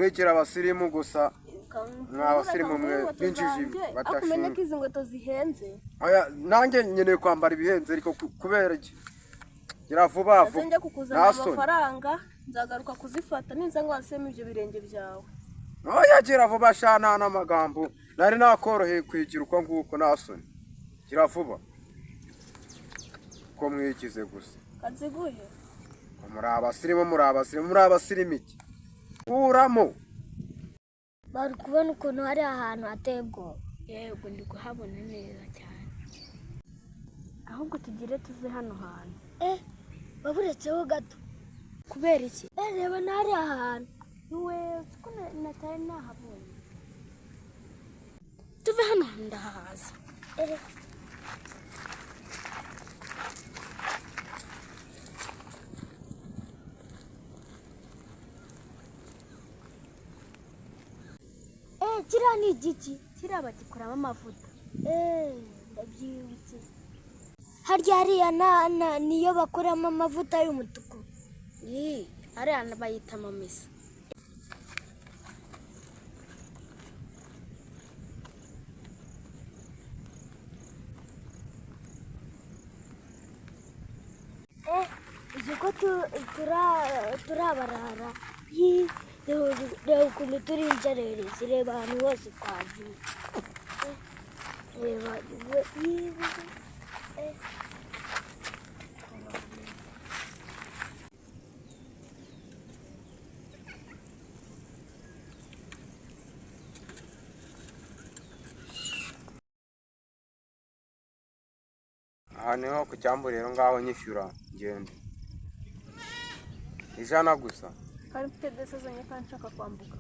Mwigira abasirimu gusa. Mwa basirimu mwe b'injiji Ariko umenye badashinga. ko izi nkweto zihenze. Oya, nanjye nkeneye kwambara ibihenze, ariko kubera iki? Gira vuba Naze vuba. njya kukuzanira Nta soni. amafaranga, nzagaruka kuzifata ninza ngo wasemo ibyo birenge byawe. Oya, gira vuba sha, nta n'amagambo. Nari nakoroheye kwigira uko nguko, nta soni. Gira vuba. Ko mwigize gusa. Kanziguhe. Muri abasirimu, muri abasirimu, muri abasirimu iki? Kuramo. Bari kubona ukuntu hari ahantu hateye ubwoba. Yego, ndi kuhabona neza cyane. Ahubwo tugire tuve hano hantu. Eh, baburetseho gato. Kubera iki? Eh, reba n'ahari ahantu. We ko natari nahabonye. Tuve hano hantu, ndahaza. Eh. Eh, kiriya ni igiki? Kiriya bagikoramo amavuta. Eh, ndabyibutse. Harya hariya na niyo bakoramo amavuta y'umutuku. Ii, ariya bayita amamesa. Eh, uzi ko turabarara. Yi, reba ukuntu turi inzererezi, reba ahantu hose twagiye. Eh, reba, yi, eh. Aha niho ku cyambu rero, ngaho nyishyura ngende. 100 gusa. Kandi mfite 200 zonyine kandi nshaka kwambuka.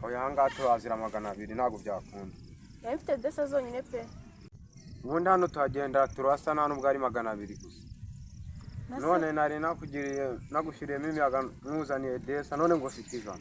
Oya, aha ngaha turazira 200, ntabwo byakunda. Nari mfite 200 zonyine pe. Ubundi hano tuhagenda turasa, nta nubwo ari 200 gusa. None nari nakugiriye, nagushyiriyemo imiyaga, nkuzaniye 200, none ngo ufite 100.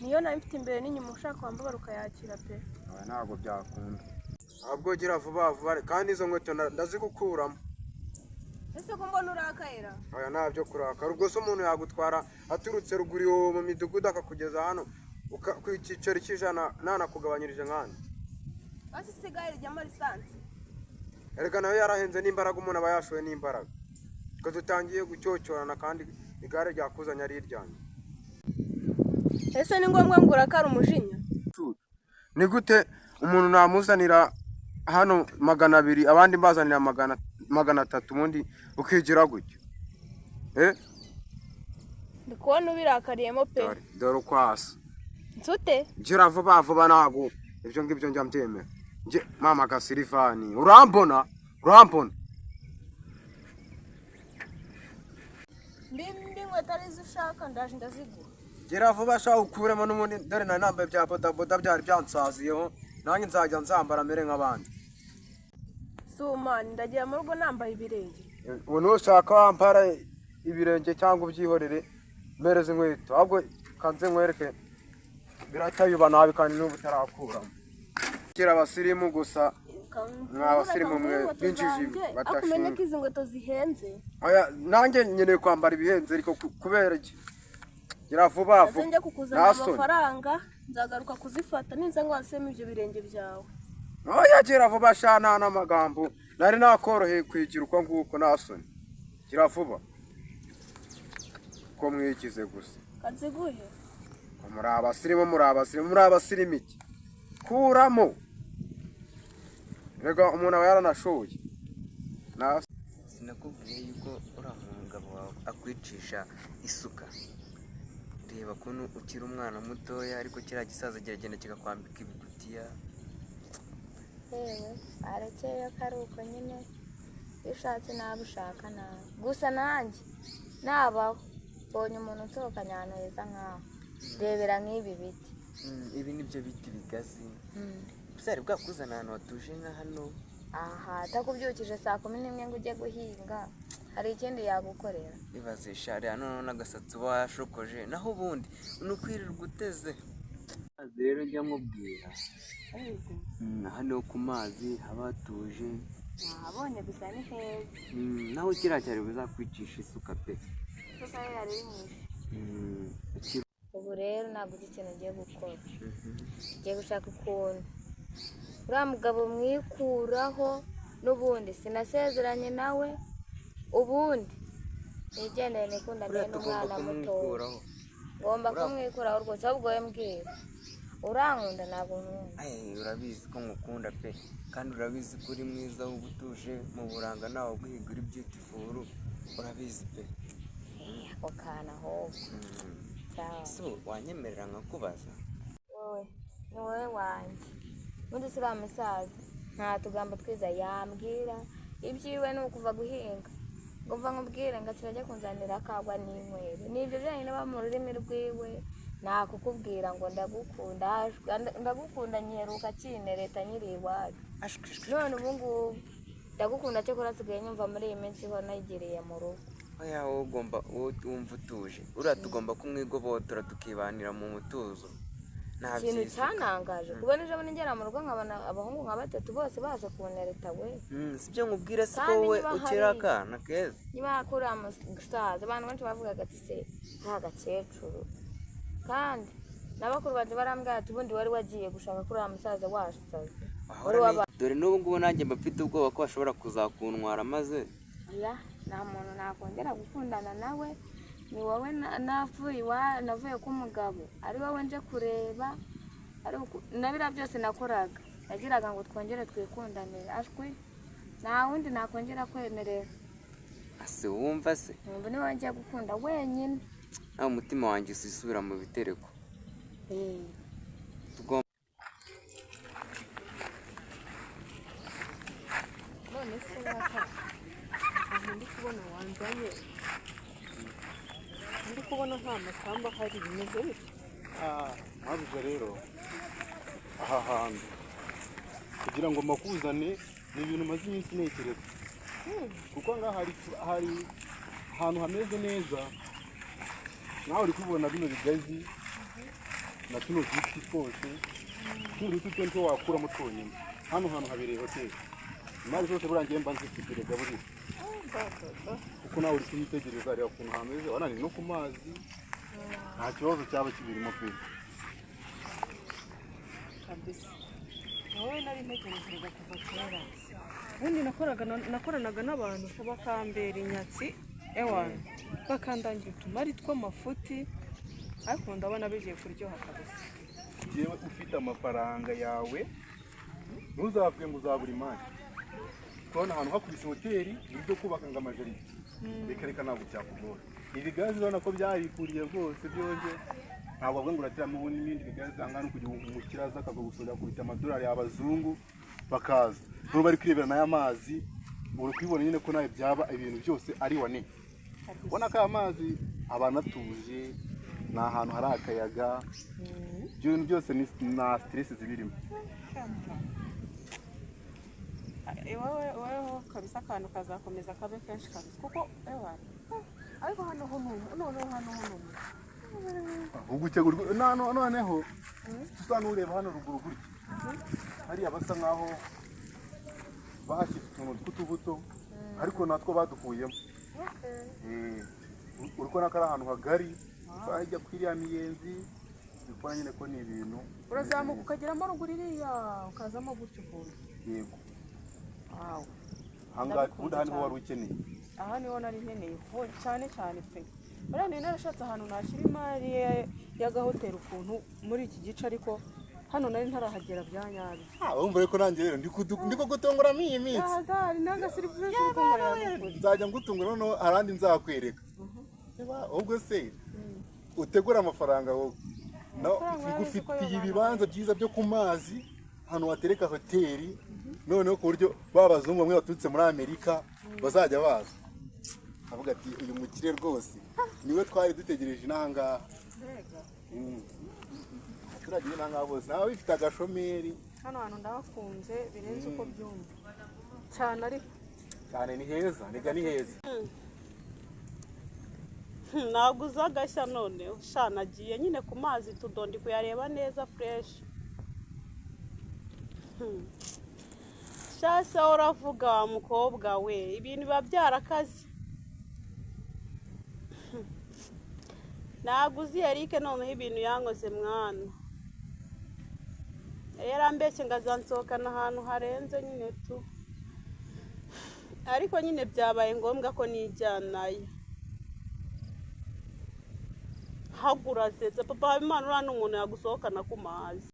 Niyo nari mfite imbere n'inyuma, ushaka wambabara ukayakira pe. Oya, ntabwo byakunda. Ahubwo gira vuba vuba, kandi izo nkweto ndazigukuramo. Ese ko mbona urakayera? Oya, ntabyo kurakara. Ubwo se umuntu yagutwara aturutse ruguru iwo mu midugudu akakugeza hano ku cyicaro cy'100, ntanakugabanyirije nkandi? Basi isigaye rijyamo lisansi. Erega nayo yarahenze, n'imbaraga umuntu aba yashoye n'imbaraga. Twe dutangiye gucyocyorana kandi igare ryakuzanye ari iryanjye. Ese ni ngombwa ngo urakare umujinya? Ni gute umuntu namuzanira hano 200, abandi mbazanira 300, ubundi ukigira gutyo? Eh. Ndi kubona ubirakariyemo pe. Dore uko asa. Nsute. Gira vuba vuba, ntabwo ibyo ngibyo njya mbyemera. Nge mama Gasilivani, urambona, urambona. Mbi inkweto arizo ushaka, ndaje ndaziguha. Gira vuba sha, ukuremo n'ubundi. Dore nari nambaye bya bodaboda byari byansaziyeho, nanjye nzajya nzambara mere nk'abandi. Sumani, ndagira mu rugo nambaye ibirenge. Ubu nushaka wambara ibirenge cyangwa ubyihorere, mpereza inkweto. Ahubwo kanze nkwereke, birahita biba nabi kandi n'ubu utarakuramo. Kera abasirimu gusa. Mwa basirimu mwe b'injiji Ariko umenye badashinga. ko izi nkweto zihenze. Oya, nanjye nkeneye kwambara ibihenze, ariko kubera iki? Gira vuba Naze vuba. njya kukuzanira Nta soni. amafaranga, nzagaruka kuzifata ninza ngo wasemo ibyo birenge byawe. Oya, gira vuba sha, nta n'amagambo. Nari nakoroheye kwigira uko nguko, nta soni. Gira vuba. Ko mwigize gusa. Kanziguhe. Muri abasirimu, muri abasirimu, muri abasirimu iki? Kuramo. Rega umuntu aba yaranashoye. Sinakubwiye yuko uriya mugabo wawe akwicisha isuka? Reba ukuntu ukiri umwana mutoya, ariko kiriya gisaza kiragenda kikakwambika ibigutiya. Yewe, arekeye ko ari uko nyine, iyo ushatse nabi ushaka nabi. Gusa nanjye nabaho mbonye umuntu unsohokanye ahantu heza nk'aho, rebera nk'ibi biti. Ibi nibyo bita ibigazi. Byari bwakuzana ahantu hatuje nka hano? Aha atakubyukije saa 11 ngo ujye guhinga, hari ikindi yagukorera? Ibaze sha, reba noneho n'agasatsi uba washokoje, naho ubundi ni ukwirirwa uteze. Rero njya nkubwira, hano ku mazi haba hatuje. Nahabonye, gusa ni heza. Naho kiriya cyari buzakwicisha isuka pe. Isuka ye yari imwishe. Ubu rero ntabwo uzi ikintu ngiye gukora. Ngiye gushaka ukuntu uriya mugabo mwikuraho, n'ubundi sinasezeranye nawe, ubundi nigendere nikundanire Buriya tugomba n'umwana mutoya. kumwikuraho. Ngomba kumwikuraho rwose. Ahubwo we mbwira, urankunda, ntabwo nkunda? Ay, urabizi ko ngukunda pe, kandi urabizi ko uri mwiza, uba utuje mu buranga, nawe guhiga, uri beautiful, urabizi pe. Eh, ako kana ahubwo. Sawa. So wanyemerera nkakubaza? Wowe ni wowe wanjye. Ubundi si uriya musaza nta tugambo twiza yambwira, ibyiwe ni ukuva guhinga ngo mva nkubwire ngo kirajya kunzanira akagwa n'inywero, ni ibyo byonyine ba mu rurimi rwiwe. Nakukubwira ngo ndagukunda, ndagukunda nyiheruka kinereta nkiri iwacu. None ubu ngubu ndagukunda, cyakora nsigaye nyumva muri iyi minsi ho nayigiriye mu rugo. Oya, wowe ugomba, wowe wumva utuje, uriya tugomba kumwigobotora tukibanira mu mutuzo, nta Ikintu byiza. cyanangaje kubona ejo bundi ngera mu rugo nkabona abahungu nka batatu bose baje kuntereta we. Si byo nkubwira se ko Kandi wowe niba ukiri akana keza? Niba kuri uriya musaza, abantu benshi bavugaga ati se nta gakecuru, kandi na bakuru banjye barambwira ati ubundi wari wagiye gushaka kuri uriya musaza wasaze wari Wahora waba. Dore n'ubu ngubu nanjye mba mfite ubwoba ko bashobora kuzakuntwara maze. Oya, nta muntu nakongera gukundana nawe, ni wowe. Navuye navuye ku mugabo ari wowe nje kureba, ari na biriya byose nakoraga nagiraga ngo twongere twikundanire. Ashwi, nta wundi nakongera kwemerera. Ase wumva se? Nkumva ni wowe ngiye gukunda wenyine. Nawe umutima wanjye usubira mu bitereko. Tugomba None se waka, ahantu ndi kubona wanzanye, ndi kubona nta masamba ahari, bimeze bite? Ntabwo rero aha hantu kugira ngo makuzane ni ibintu maze iminsi ntekereza, kuko ngaha hari ahantu hameze neza. Nawe uri kubibona, bino bigazi na tuno duti twose, tuno duti two nitwo wakuramo twonyine. Hano hantu habereye hoteli. Imari zose buriya ngiye mba nzifite rega buriya, kuko nawe uri kunyitegereza, reba ukuntu hameze, urabona ni no ku mazi, nta kibazo cyaba kibirimo pe. Kabisa, wowe nari ntegereje kuva kera. Ubundi nakoranaga n'abantu bakambera inyatsi, ewana bakandangira utumari tw'amafuti, ariko ndabona bigiye kuryoha kabisa. Yewe, ufite amafaranga yawe ntuzavuge ngo uzabura imari. Kubona ahantu hakubise hoteli, ibyo kubaka ngo amajaride, reka reka, ntabwo byakugora. Ibigazi urabona ko byarikuriye rwose byongeye, ntabwo bavuga ngo urateramo ubundi n'ibindi bigazi angana kugira ngo umukire aze akagusura, akubita amadolari, abazungu bakaza n'ubu bari kwirebera n'aya mazi. Uri kubibona nyine ko nawe byaba ibintu byose ari wane. Ubona ko aya mazi abantu atuje, ni ahantu hari akayaga, ibyo bintu byose ni nta stress zibirimo. Iwawe iwaweho kabisa, akantu kazakomeza kabe kenshi kabisa, kuko ewana ariko hano ho noneho hano ho ni umuco. Ahubwo utegurwa noneho usa n'ureba hano ruguru gutya, hariya basa nkaho bahashyize utuntu tw'utubuto, ariko natwo badukuyemo. Uri kubona ko ari ahantu hagari, hajya kuri iriya miyenzi, uri kubona nyine ko ni ibintu Urazamuka ukageramo ruguru iriya, ukazamo gutyo ukuntu. Yego. Wawu. Ahangaha Ndabikunze ubundi aha niho cyane. wari ukeneye. Aha niho nari nkeneye ko cyane cyane pe. Buriya nari narashatse ahantu nashyira imari y'agahoteli ukuntu muri iki gice, ariko hano nari ntarahagera bya nyabyo. Ah, urumva rero ko nanjye rero ndi kugutunguramo iyi minsi. Ahazari n'agasiripurisi uri kunkorera n'ukuri. Nzajya ngutungura, noneho ahandi nzakwereka. Niba ubwo se utegura amafaranga wowe. Amafaranga urabizi ko ngufitiye yo ibibanza byiza byo ku mazi, ahantu watereka hoteli, noneho ku buryo ba bazungu bamwe baturutse muri Amerika bazajya baza avuga ati uyu mukire rwose niwe twari dutegereje inaha ngaha. Mbega. Abaturage b'inaha ngaha bose naba bifite agashomeri. Hano hantu ndahakunze birenze uko byumva cyane, ariko Cyane, ni heza rega, ni heza. Ntabwo uzi agashya none shanagiye nyine ku mazi, tudondi kuyareba neza fresh. Shasa uravuga wa mukobwa we, ibintu biba byarakaze. Ntabwo uzi Eric noneho ibintu yankoze mwana. Yarambeshye ngo azansohokana ahantu harenze nyine tu. Ariko nyine byabaye ngombwa ko nijyanayo. Hagura setse papa Habimana, uriya ni umuntu yagusohokana ku mazi.